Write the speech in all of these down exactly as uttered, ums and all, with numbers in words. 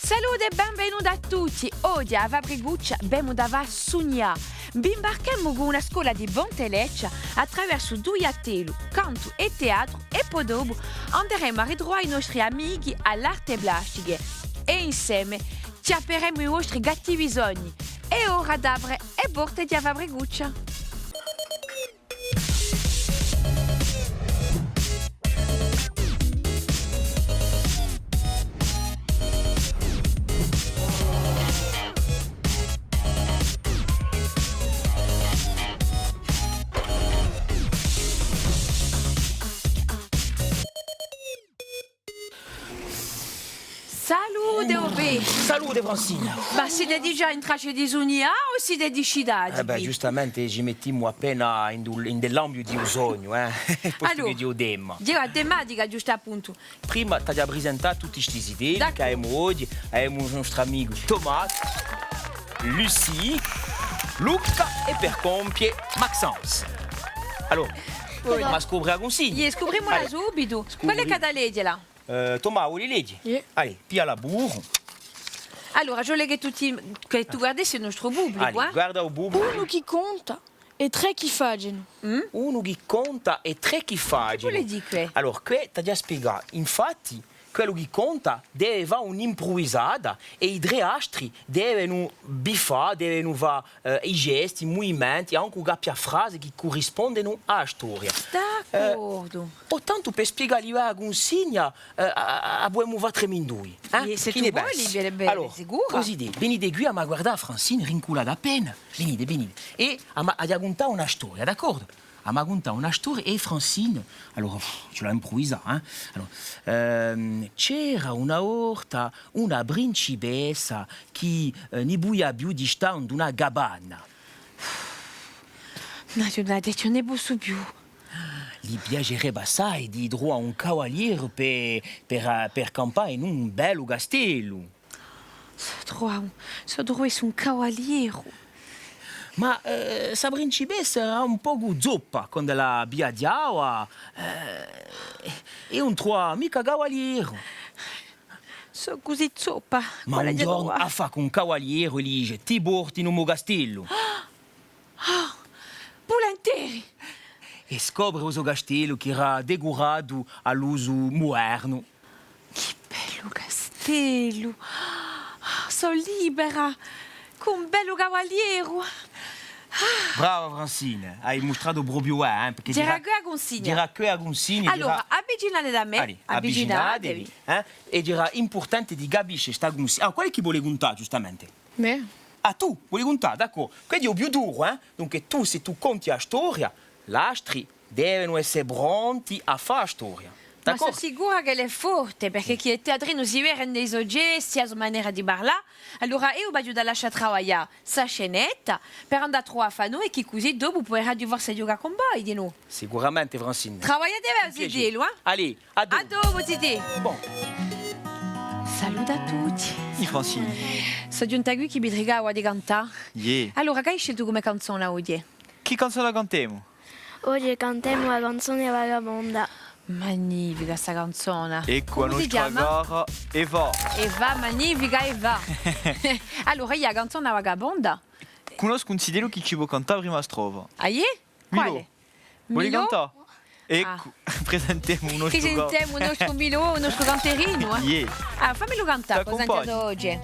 Salute è benvenuti à tutti! Oghje à a Fabricuccia avemu da fà sugnà. Vi imbarchemu cù una scola di Ponte Leccia attraversu dui attelli, cantu è teatru, è po dopu anderemu à ritruvà i nostri amichi à l'arte plastiche è inseme chjapperemu i vostri cattivi sogni. Hè ora d'apre e porte di a Fabricuccia. Salute, o bè! Salute, Francine! Ma site digià in traccia di sugnà o site discitati? Eh bè, ghjustamente ci mettimu appena in, in l'ambitu di u sognu, eh? Postu chì hè u tema. Hè a tematica, ghjustu appuntu. Prima t'aghju à prisentà tutti sti zitelli chì avemu oghje, avemu u nostru amicu Thomas, Lucie, Luca è per compie Maxence. Allora, ma scopri a cunsigna. Iè, scuprimula subitu. Quale hè chì hà da leghjela? Eh, Tomà, voli leghje? Iè. Allez, pigliala puru. Allora, ci vole chì tutti, chì tù guardessi u nostru publicu, eh? Guarda u publicu. Unu chì conta è trè chì facenu. Unu chì conta è trè chì facenu. Chì vole dì què? Allora, què t'aghju à spiegà. Infatti, quellu chì conta deve fà un'impruvisata è i trè astri devenu biffà, devenu fà eh, i gesti, i muvimenti, ancu capi frasi chì currispondenu à a storia. D'accordu. Eh, o tantu per spiegà a cunsigna, eh, a, a, a pudemu fà tremindui, eh? Chì ne pensi? Allora, sicura. Cusì, venite quì à mi guardà, Francine, rinculate appena. Venite, venite. È a, aghju à cuntà una storia, d'accordu? A mi cuntà una storia è Francine, allora, pff, ci l'hà impruvisà, eh? Allora, ehm, c'era una volta una principessa chì, eh, ùn pudia più di stà in una capanna. Nò, nò, nò, ùn ne possu più. Li piacerebbe assai di truvà un cavaliere per, per, per campà in un bellu castellu. S'o truvessi un, s'o truvessi un cavaliere. Ma, eh, sta principessa era un pocu zoppa quand'ella viaghjava, eh, è ùn truvava micca cavaliere. Sò cusì zoppa. Ma un ghjornu affacca un cavaliere è li dice: «Ti portu in u mo castellu.» Ah, vulinteri! È scopre u so castellu chì era decuratu à l'usu mudernu. Chì bellu castellu! Ah, sò libera! Cù un bellu cavalieru! Ah! Brava Francine, hai mustratu propiu, eh, perchè era què a cunsigna. Era què a cunsigna. Allora, avvicinate da mè, avvicinatevi, eh, è era impurtante di capisce sta cunsigna. Ah, quale hè chì vole cuntà, ghjustamente? Mè. Ah, tù voli cuntà, d'accordu. Quessu hè u più duru, eh? Dunque, tù, s'è tù conti a storia, l'astri devenu esse pronti à fà a storia. Ma sò sicura ch'ella hè forte, perchè chì hè teatrinu si vede in i so gesti, a so manera di parlà. Allora eiu v'aghju da lascià travaglià sta scenetta per andà à truvà à Fanù è chì cusì dopu puderaghju forse ghjucà cun voi dinù. Sicuramente, Francine. Travagliate bè, zitellu, eh? Allez, à dopu. À dopu, zitè. Bon. Salute à tutti. Iè, Francine. Sò ghjunta quì chì mi tricava di cantà. Iè. Allora, chì hai sceltu cum'è canzona oghje? Chì canzona cantemu? Oghje cantemu a canzona Vagabonda. Magnifica sta canzona. Eccu a nostra cara Eva. Eva, magnifica Eva. Allora, eiu a canzona Vagabonda. Cunnoscu un zitellu chì ci pò cantà a prima strofa. Ah, iè? Quale? Milo. Voli cantà? Eccu, presentemu u nostru ca-, presentemu u nostru Milo, u nostru canterinu, eh? Iè. Ah, fammilu cantà, cosa t'aghju oghje.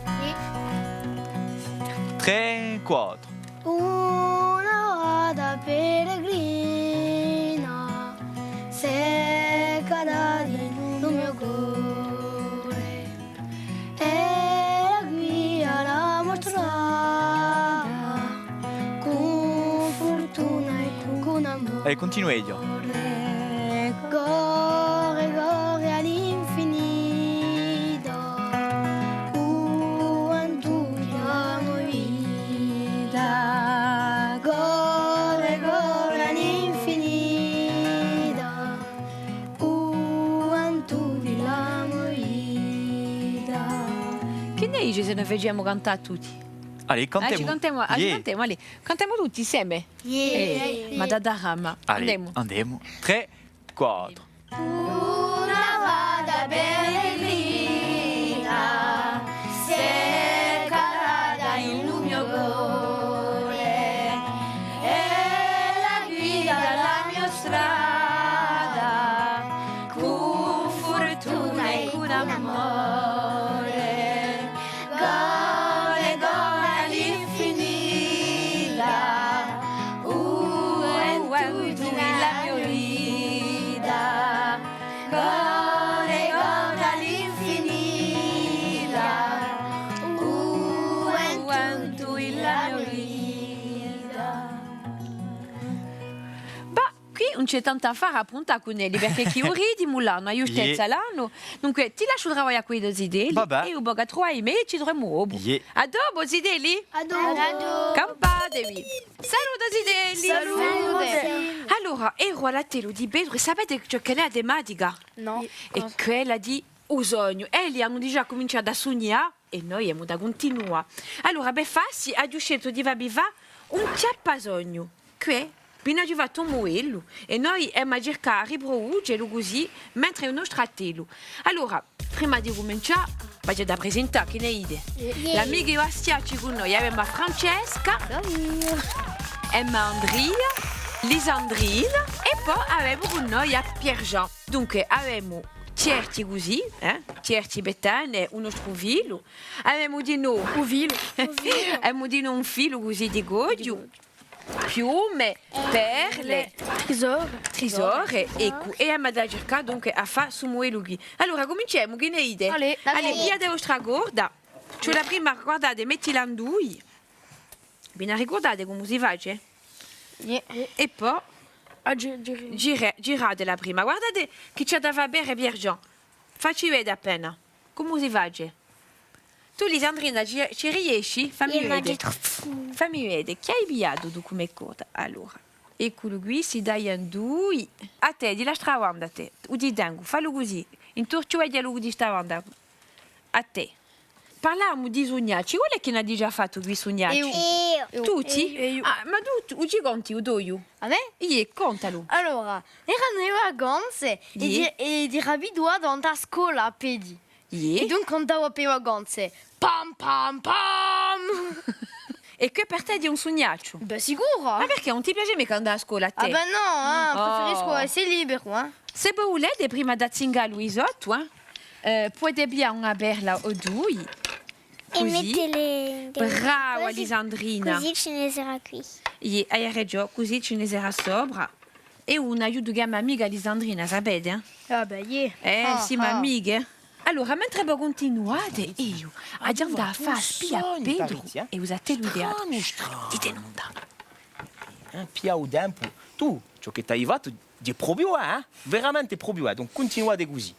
Trè, quattru. Una fata peregrina s'hè caduta in u mo core. Era quì à la mo strada, cù furtuna è cù amore. È cuntinueghja. Corre, corre à l'infinita, ghjuventù di la mo vita. Corre, corre à l'infinita, ghjuventù di la mo vita. Chì ne dici s'è no facemu cantà à tutti? Allez, cantemu. Ah, ci cantemu, ah, ci cantemu, allez. Cantemu tutti inseme. Iè. Eh, ma da, da rama. Allez, andemu. Andemu. Trè, quattru. Una fata peregrina, s'hè D'amore, corre, corre à l'infinita, ghjuventu di la mio vita. Corre, corre à l'infinita, ghjuventu di la mio vita. Bah, quì ùn ci hè tantu à fà à puntà cun elli, perchè chì u ritimu l'anu, a ghjustezza l'anu. Dunque, ti lasciu travaglià cù i to zitelli, è eiu vocu à truvà i mei è ci truvemu dopu. À dopu, zitelli! À dopu! Campatevi! Salute, zitelli! Salute! Allora, eru à l'attellu di Petru, è sapete ciò ch'ella hè a tematica? Nò. Hè quella di u sognu. Elli anu digià cuminciatu à sugnà, è noi emu da cuntinuà. Allora, per fassi, aghju sceltu di fà vi fà un chjappasognu. Quì, vi n'aghju fattu un mudellu, è noi emu à circà à riproducelu cusì, mentre u nostru attellu. Allora, prima di cumincià, v'aghju da presentà, chì ne dite? L'amichi bastiacci cù noi, avemu à Francesca, emu à Andria, Lisandrina, è po avemu cù noi à Pierre-Jean. Dunque, avemu chjerchji cusì, eh? Chjerchji per tene u nostru filu. Avemu dinò u filu. Avemu dinò un filu cusì di coghju. Piume, perle, trisore. Trisore, eccu. È emu da circà dunque à fà stu mudellu quì. Allora, cuminciemu, chì ne dite? Allez, pigliate a vostra corda. Ci hè a prima, guardate, mettila in dui. Vi ne ricurdate cumu si face? Iè. È po gira-, girate la prima. Guardate chì ci hà da fà vede Pierre-Jean. Facci vede appena. Cumu si face? Tù, Lisandrina, ci, ci riesci? Fammi vede. Fammi vede. Chì hai pigliatu tù cum'è corda? Allora. Ecculu quì, si taglia in dui. À tè, di l'altra banda, à tè. U ti tengu, fallu cusì. Inturchjaghjalu di sta banda. À tè. Parlavamu di sugnacci, quale hè chì n'hà digià fattu quì sugnacci? Eiu. Tutti? Eiu. Ah, ma tù, tù, u ci conti u toiu? À mè? Iè, contalu. Allora, eranu e vacanze è, iè, di-, è era abituatu à andà à scola à pedi. Iè. È dunque andava per e vacanze. Pam, pam, pam! È què per tè hè un sugnacciu? Bè, sicuru! Ma perchè, ùn ti piace micca andà à scola à tè? Ah bè nò, eh, preferiscu esse liberu, eh. S'è vo vulete, prima d'azzingallu quì sottu, eh, eh, pudete piglià una perla o dui. È cusì. Mettele in... Brava, Lisandrina. Cusì ci ne sarà quì. Iè, hai ragiò, cusì ci ne sarà sopra. Hè un aiutu chì a m'amica Lisandrina, sapete, eh? Ah, bè, iè. Eh, simu amiche. Allora, mentre vo cuntinuate, eiu aghju da andà à fà spià à Petru è u so attellu di teatru. Stranu, stranu. Dite nunda. Eh, pigliate u tempu. Tù, ciò chì t'hai fattu, hè propiu, eh? Veramente propiu, eh? Donc, cuntinuate cusì.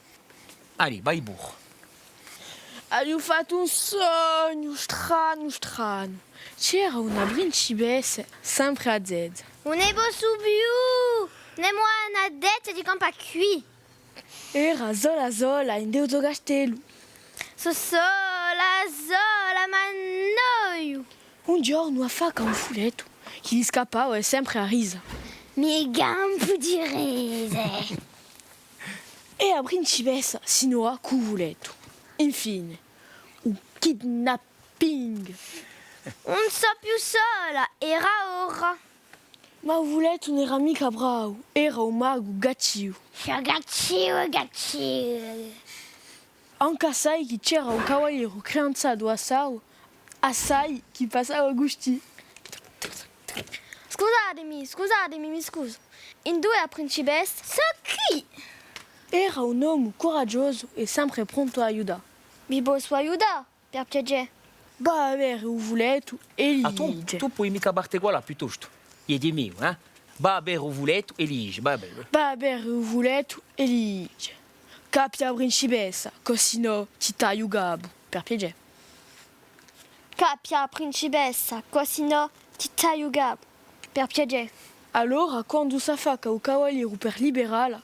Allez, vai puru. Aghju fattu un sognu stranu, stranu. C'era una principessa sempre à zezza. Ùn ne possu più! Ùn emu a dezza di campà quì. Era sola sola ind'u so castellu. Sò sola, sola, m'annoiu! Un ghjornu affacca un fulettu chì li scappava sempre à risa. Mi campu di rise! È a principessa si innova cù u fulettu. Infine, u kidnapping! Ùn sò più sola, era ora! Ma u fulettu ùn era micca bravu, era un magu gattivu. Gattivu, gattivu! Ancu assai chì c'era un cavaliere crianzatu assai, assai chì passava gusti. Scusatemi, scusatemi, mi scusu. Induve hè a principessa? Sò quì! Era un omu curagiosu è sempre prontu à aiutà. Vi possu aiutà? Per piacè. Và à vede u fulettu è li dice. Ah, tù, tù poi micca parte quallà, piuttostu. Hè di meiu, eh? Và à vede u fulettu è li dice, và à vede. Và à vede u fulettu è li dice. Cappia a principessa, chì sinnò ti tagliu u capu, per piacè. Cappia a principessa, chì sinnò ti tagliu u capu. Per piacè. Allora, quandu s'affacca u cavalieru per liberalla,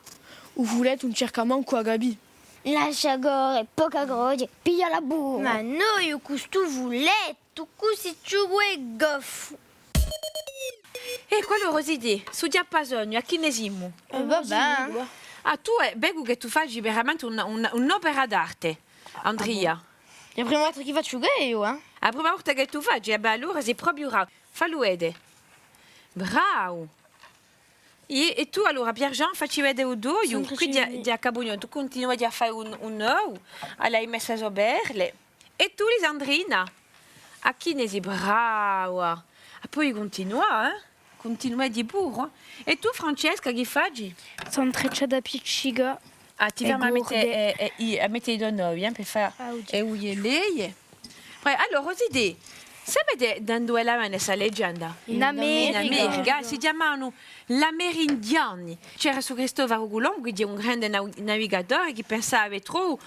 u fulettu ùn cerca mancu à capì. Lascia corre, poca croce, piglia la buru. Ma noi cù stu fulettu, cusì ci hè goffu. Eccu, allora, o zitè, stu chjappasognu, à chì ne simu? Eh, va bè. Ah, tù, eh, vecu chì tù faci veramente un, un, un'opera d'arte, Andria. Ah, bon. Hè a prima volta chì facciu què eiu, eh? A prima volta chì tù faci, eh bè, allora sì propiu bravu. Fallu vede. Bravu! È, è tù allora, Pierre-Jean, facci vede u toiu, quì di, di a Capugnone, tù cuntinueghji à fà un, un ovu, à l'hai messa sò perle. È tù, Lisandrina? À chì ne sì brava! È po cuntinuà, eh? Cuntinueghji puru, eh? È tù, Francesca, chì faci? Sò in traccia d'appiccicà. Ah, ti fermi à mette, eh, eh, i, à mette i to novi, eh, per fà, eh, u ghjellè. Bè, allora, o zitè, sapete da induve la vene sta legenda? In America. In America, si chjamavanu l'Amerindiani. C'era stu Cristofaru Culombu, chì hè un grande nau-, navigatore, chì pensava d'avè trovu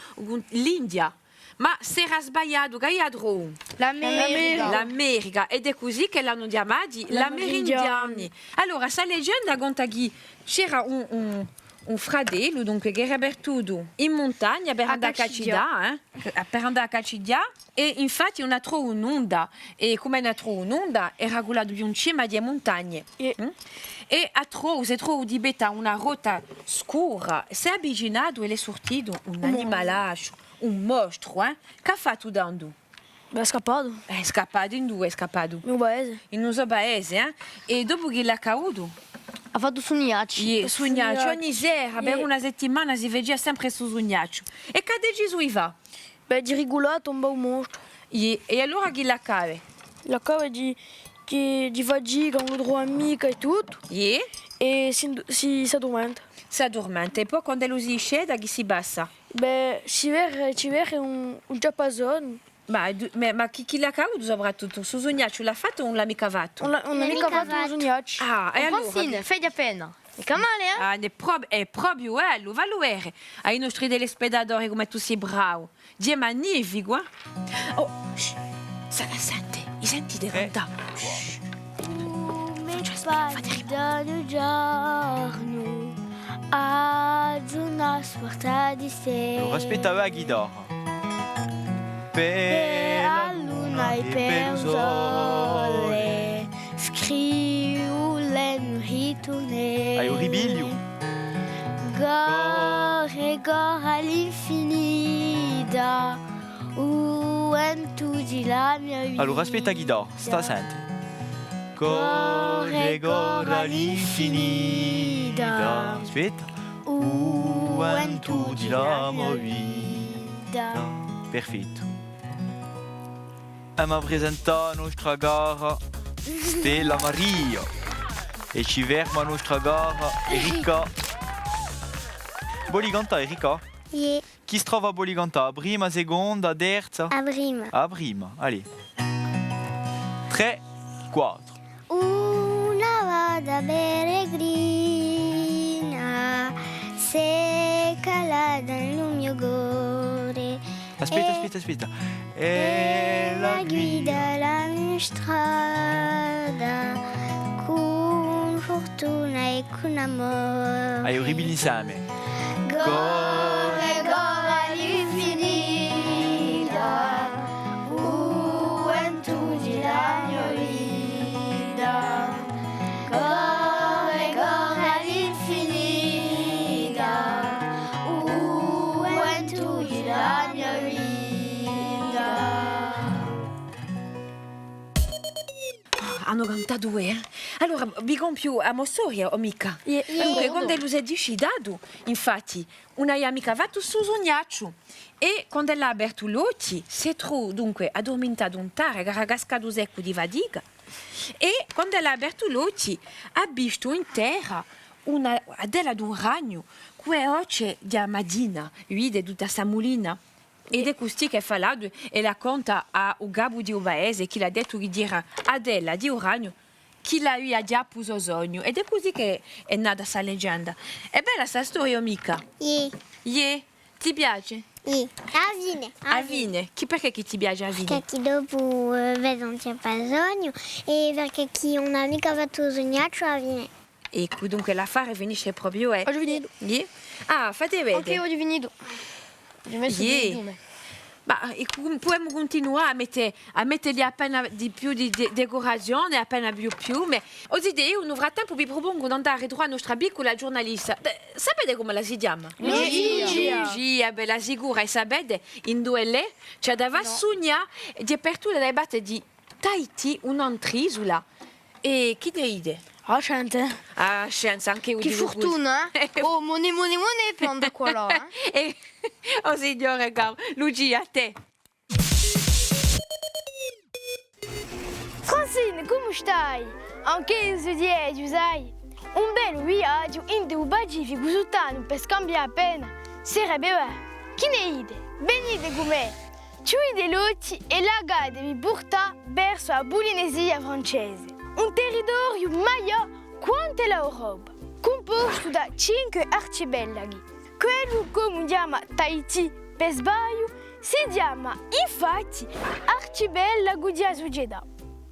l'India. Ma s'era sbagliatu, chì avia trovu? L'America. L'America, ed hè cusì chì l'anu chjamati l'Amerindiani. Allora, sta legenda conta chì c'era un, un, un fratellu, dunque, chì era partutu in muntagna per andà à caccighjà, eh? Per andà à caccighjà, è infatti ùn hà trovu nunda, è cum'è ùn hà trovu nunda, era cullatu in cima di e muntagne. È hà trovu, s'hè trovu di pettu à una grotta scura, s'hè avvicinatu è l'hè surtitu un animalacciu. Un mostru, eh? Ch'hà fattu tandu? Bè, hè scappatu. Hè scappatu induve, hè scappatu? In u paese. In u so paese, eh? È dopu chì l'hè accadutu? Hà fattu sugnacci. Iè, sugnacci. Sugnacci. Ogni sera, per una settimana, si facia sempre stu sugnacciu. È ch'hà decisu di fà? Bè, di riculà, tumbà u mostru. Iè, è allora chì l'accade? L'accade di, di, di fatica, ùn lu trova micca è tuttu. Iè. È si, si, s'addurmenta. S'addurmenta. È po quand'ellu si sceta, chì si passa? Bè, ci vede, ci vede un, un chjappasonnu. Ma, ma, ma chì, chì l'accade soprattuttu? Stu sugnacciu l'hà fattu o ùn l'hà micca fattu? Ùn l'hà, ùn l'hà micca fattu u sugnacciu. Ah, è allora? Francine, fai appena. Micca male, eh? Ah, hè propiu, hè propiu bellu, fallu vede à i nostri telespettatori cum'è tù sì bravu. Hè magnificu, eh? Oh, shh, s'hà da sente, i sentite cantà? Shh. Francesca, fate rimore. Allora, aspetta, vai, a ghitarra. Hai u ripigliu? Allora, aspetta a ghitarra, sta à sente. Aspetta. Perfettu. Emu à presentà a nostra cara Stella Maria. È ci ferma a nostra cara Erika. Voli cantà, Erika? Iè. Chì strofa voli cantà? A prima, a seconda, a terza? A prima. A prima, allez. Trè, quattru. Aspetta, aspetta, aspetta. Hai u ripigliu inseme. Anu cantatu, eh? Allora, vi compiu a mo storia, o micca? Iè. Dunque, quand'ellu s'hè discitatu, infatti, ùn avia micca fattu stu sugnacciu. È quand'ellu hà apertu l'ochji, s'hè tru-, dunque, addurmintatu in terra, ch'era cascatu seccu di fatica. È quand'ellu hà apertu l'ochji, hà vistu in terra una, a tela d'un ragnu, cù e occhje di a matina, vide tutta sta mulina. Ed hè custì ch'ellu hà falatu è l'hà conta à u capu di u paese, chì l'hà dettu chì era a tela di u ragnu, chì l'avia ghjà pà u so sognu. Ed hè cusì chì hè nata sta legenda. Hè bella sta storia, o micca? Iè. Iè? Ti piace? Iè. A fine. A fine. Chì, perchè chì ti piace a fine? Perchè chì dopu, eh, vede un chjappasognu è perchè chì ùn hà micca fattu u sugnacciu à a fine. Eccu, dunque l'affare finisce propiu, eh. Aghju finitu. Iè? Ah, fate vede. Ancu eiu aghju finitu. Aghju messu di lume. Ma, eh, cu-, pudemu cuntinuà à mette, à metteli appena di più di de-, decorazione, appena più piume. O zitè, eiu, in u frattempu, vi prupongu d'andà à truvà a nostra piccula ghjurnalista. Eh, sapete cumu ella si chjama? Lucia. Lucia, bella sicura, è sapete induve l'hè? Ci hà da fà sugnà, hè partuta da e parte di Tahiti, un'antra isula. È chì ne dite? Ah, scienza. Ah, scienza, ancu eiu dicu cusì. Chì furtuna, eh? Oh, monè, monè, monè, per andà quallà, eh? Eh, o Signore, caru. Lucia, à tè. Francine, cumu stai? Ancu eiu sò digià, sai. Un bellu viaghju ind'u Pacificu sutt'à u mare per scambià appena. Sarebbe bè. Chì ne dite? Venite cù mè. Chjudite l'ochji è laccatevi purtà versu a Pulinesia francese, un territoriu maiò quant'è l'Europa, cumpostu da cinque arcipelaghi. Quellu ch'omu chjama Tahiti per sbagliu, si chjama infatti arcipelagu di a sucetà,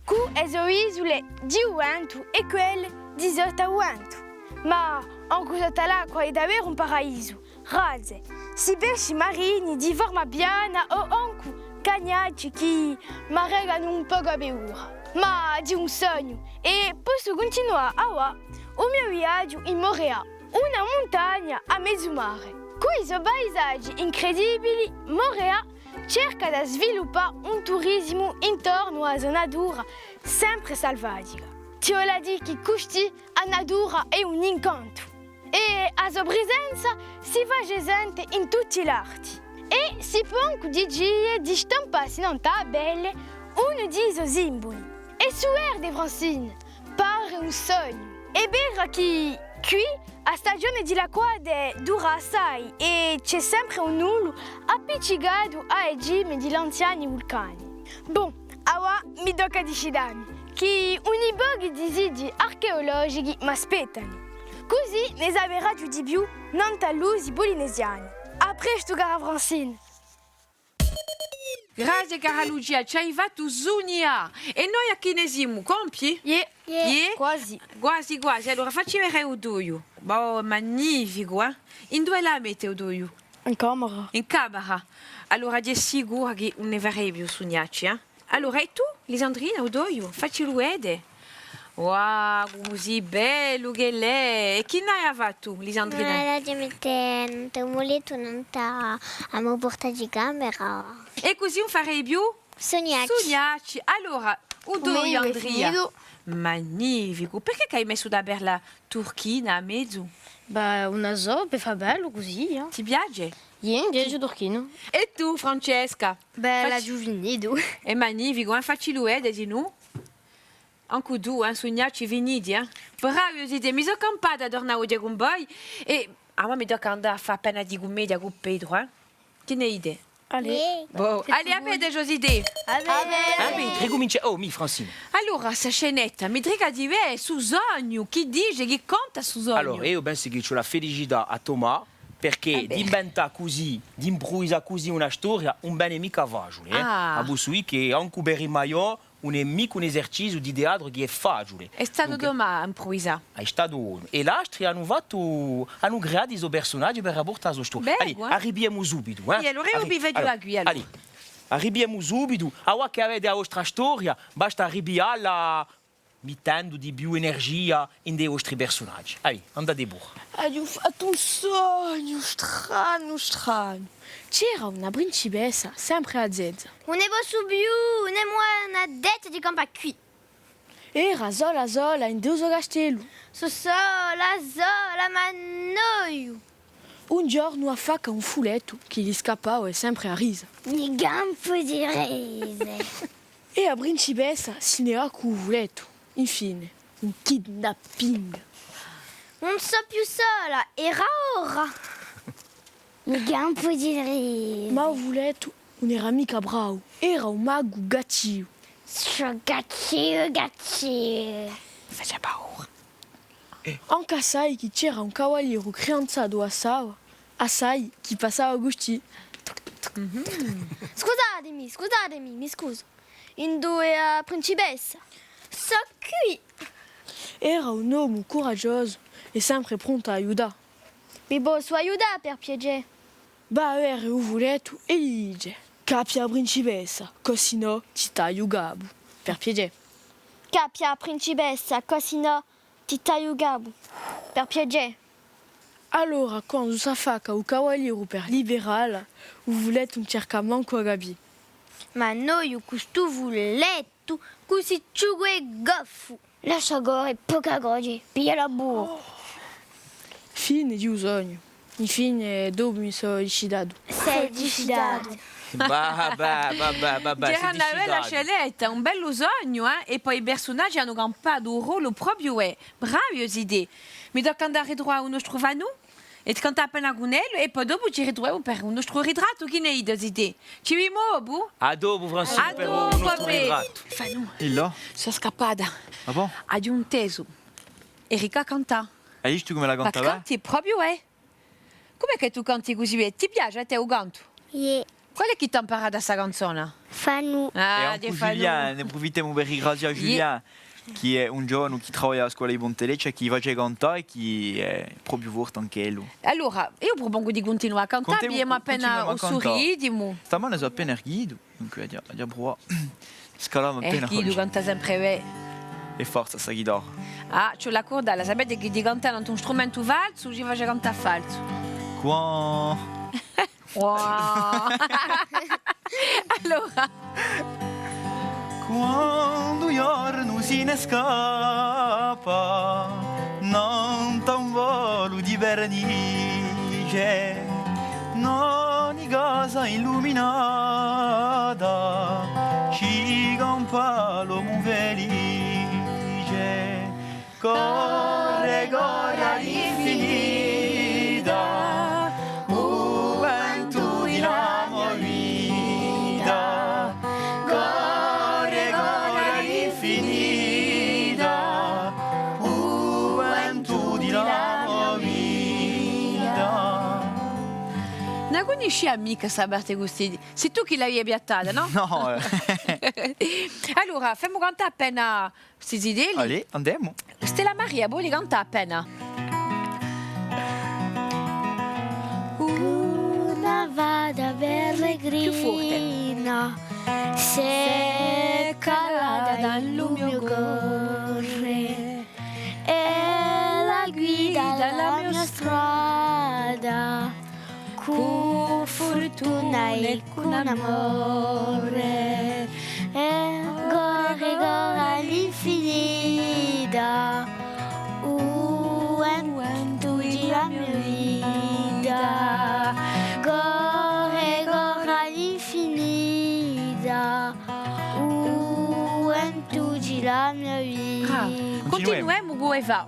cù e so isule di u ventu è quelle di sottu à u ventu. Ma ancu sottu à l'acqua hè daveru un paradisu. Razze, sti pesci marini di forma piana o ancu cagnacci chì m'arrecanu un pocu a paura. Ma hè un sognu, è possu cuntinuà avà u mo viaghju in Morea, una muntagna à mezu mare. Cù i so paisaghji incredibili, Morea cerca da sviluppà un turisimu intornu à a so natura sempre salvaghjica. Ci vole à dì chì custì a natura hè un incantu. È a so prisenza si face sente in tutti l'arti. È si pò ancu dicere di stampassi nant'à a pelle unu di i so simbuli. È stu verde, Francine, pare un sognu. Hè vera chì quì a stagione di l'acquate dura assai è ci hè sempre un nulu appiccicatu à e cime di l'anziani vulcani. Bon, avà mi tocca à dicidemi, chì un pocu di siti archeologichi m'aspettanu. Cusì ne saperaghju di più nant'à l'usi pulinesiani. À prestu, cara Francine! Grazie, cara Lucia, ci ai fattu sunnià! È noi à chì ne simu? Compii? Iè. Iè? Quasi. Quasi, quasi. Allora, facci vede u toiu. Boh, magnificu, eh? Induve l'ai da mette u toiu? In camera. In camera? Allora, ghjè sicura chì ùn ne farete più sunniacci, eh? Allora, è tù, Lisandrina, u toiu? Faccillu vede. Wow, cusì bellu ch'ellu hè! È chì n'ai fattu, Lisandrina? Allora, ci mette un mulettu nant'à a mo porta di camera. È cusì ùn farete più? Sunniacci. Sunniacci. Allora, u toiu, Andria. Magnificu. Perchè ch'ai messu da perla turchina à mezu? Bè, ùn la sò, per fà bellu cusì, eh. Ti piace? Iè, mi piace u turchinu. È tù, Francesca? Bè, l'aghju finitu. Hè magnificu, eh? Faccillu vede, sinnò. Ancu tù, eh, sunniacci finiti, eh? Bravi, o zitè, mi sò campata à tornà oghje cun voi è avà mi tocca à andà à fà appena di cummedia cù Petru, eh? Chì ne dite? Allez. Bon, allez, à vedeci, o zitè. À vedeci. Ricumincia, oh, mì, Francine. Allora, sta scenetta, mi trica di vede stu sognu, chì dice, chì conta stu sognu? Allora, eiu pensu chì ci vole à felicità à Tomà, perchè d'inventà cusì, d'impruvisà cusì una storia, ùn vene micca faciule, eh? Ah. A possu dì chì ancu per i maiò, ùn hè micca un eserciziu di teatru chì hè faciule. Hè statu Tomà à impruvisà. Hè statu bonu. È l'altri anu fattu, anu creatu i so persunaghji per rapportà a so storia. Bè, allez, arriviemu subitu, eh? È allora eiu vi vecu quì, allora. Allez, arriviemu subitu. Avà chì avete a vostra storia, basta à arrivialla mittendu di più energia ind'è i vostri persunaghji. Allez, andate puru. Aghju fattu un sognu stranu, stranu. C'era una principessa sempre azeza. Ùn ne possu più, ùn hè micca detta di campà quì. Era sola sola ind'u so castellu. Sò sola, sola, m'annoiu. Un ghjornu affacca un fulettu chì li scappava sempre a risa. Mi campu di rise. È a principessa si ne và cù u fulettu. Infine, un kidnapping. Ùn sò più sola, era ora. Mi campu di rise. Ma u fulettu ùn era micca bravu, era un magu gattivu. Sò gattivu, gattivu. Face paura. Ancu assai chì c'era un cavalieru crianzatu à a sala, assai chì passava custì. Scusatemi, scusatemi, mi scusu. Induve hè a principessa? Sò quì! Era un omu curagiosu è sempre prontu à aiutà. Vi possu aiutà, per piacè? Và à vede u fulettu è li dice: Cappia a principessa, cusì nò ti tagliu u capu. Per piacè. Cappia a principessa, cusì nò ti tagliu u capu. Per piacè. Allora, quandu s'affacca u cavalieru per liberalla, u fulettu ùn cerca mancu à capì. M'annoiu cù stu fulettu, cusì ciucu è goffu. Lascia corre, poca croce, piglia la burra. Fine di u sognu. Infine, dopu mi sò discitatu. Sè discitatu. Bah, bah, bah, bah, bah, bah, sè discitatu. C'era una bella scenetta, un bellu sognu, eh? È po i persunaghji anu campatu u rollu propiu, eh. Bravi, o zitè. Mi tocca à andà à ritruvà u nostru Fanù è cantà appena cun ellu, è po dopu ci ritruvemu per u nostru ritrattu. Chì ne dite, o zitè? Ci vidimu dopu? À dopu, Francine, per u nostru ritrattu. À dopu, Pepè. Fanù. È là? Sò scappata. Ah bon? Aghju intesu Erika cantà. Hai vistu cumu a cantava? Ma canti propiu, eh? Cumu hè chì tù canti cusì bè? Ti piace à tè u cantu? Iè. Quale hè chì t'hà amparatu sta canzona? Fanù. Ah, hè ancu Fanù. Julien, ne prufittemu per ringrazià Julien, chì hè un ghjovanu chì travaglia à a scola di Ponte Leccia, chì face cantà è chì hè propiu forte anch'ellu. Allora, eiu prupongu di cuntinuà à cantà, vidimu appena u so ritimu. Stamane sò appena erghitu. Dunque, aghju, aghju pruvatu. Scalamu appena. Eh, chì tù canta sempre bè. È forza sta ghitarra. Ah, ci hè a corda, a sapete chì di cantà nant'à un strumentu falsu, ci face cantà falsu. Qua. Wow. Allora. Quandu u ghjornu si ne scappa, nant'à un volu di vernice, in ogni casa illuminata, ci campa l'omu felice. Corre, corre à l'infinita, u ventu di la mo vita. Corre, corre à l'infinita, u ventu di la mo vita. Ùn a cunniscia micca sta parte cusì. Sì tù chì l'avi piattata, nò? Nò, eh. Allora, femu cantà appena sti zitelli. Allez, andemu. Stella Maria, voli cantà appena? Una fata peregrina s'hè calata in lu mio core. Ella guida la mia strada cù furtuna è cù amore. È corre, corre à l'infinita, u ventu di la mia vita. Corre, corre à l'infinita, u ventu di la mia vita. Ah, cuntinuemu cù e fa.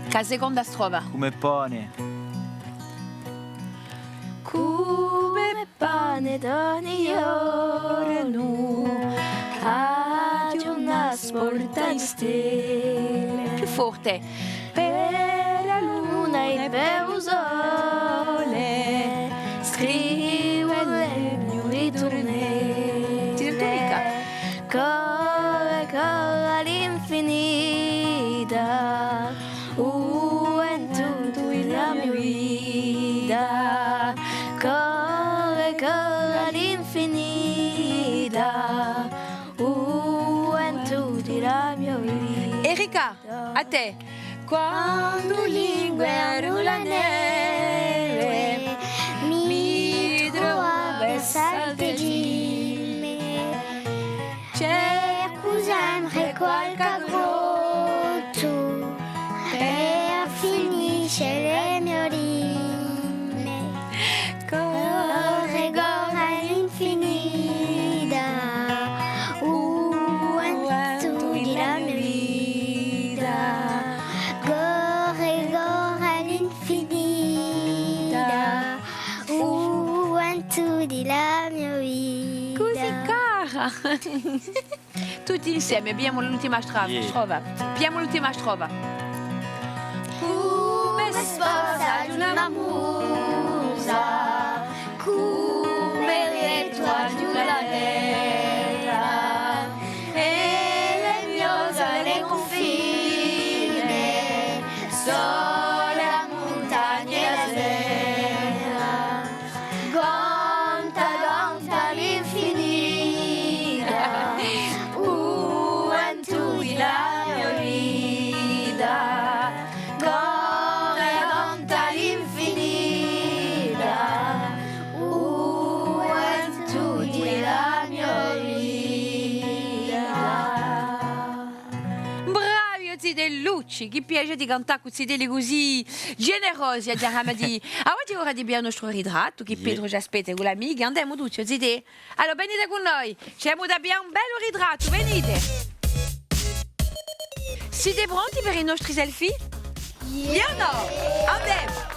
Chì a seconda strofa. Cum'è pane. Cum'è pane d'ogni ghjornu, aghju una sporta di stelle. Più forte. Per a luna è per u sole, scrivu e le mio ritornelle. Ti senti micca? Corre, corre à l'infinita, u ventu di la mia vita. Corre, corre à l'infinita, u ventu di la mia vita. Erika, à tè. Quandu l'inguernu, la neve, mi trova per salteghjì. Cercu sempre qualchì grottu per finisce le mio rime. Corre, corre à l'infinita, u ventu di la mia vita. Corre, corre à l'infinita, u ventu di la mia vita. Cusì cara! Tutti inseme, pigliemu l'ultima strofa. Iè. Strofa. Pigliemu l'ultima strofa. Cum'è sposa d'una musa, cum'è rettu d'una terra, è le mio sole cunfine, sole a muntagna è a serra. Canta, canta l'infinita, u ventu di la mio vita. Corre, canta l'infinita, u ventu di la mio Chì piacè di cantà cù zitelli cusì generosi, aghju da dì. Avà hè ora di vede u nostru ritrattu, chì Petru ci aspetta cù l'amichi. Andemu tutti, o zitè. Allora, venite cù noi, ci emu da vede un bellu ritrattu, venite! Site pronti per i nostri selfie? Iè o nò? Andemu!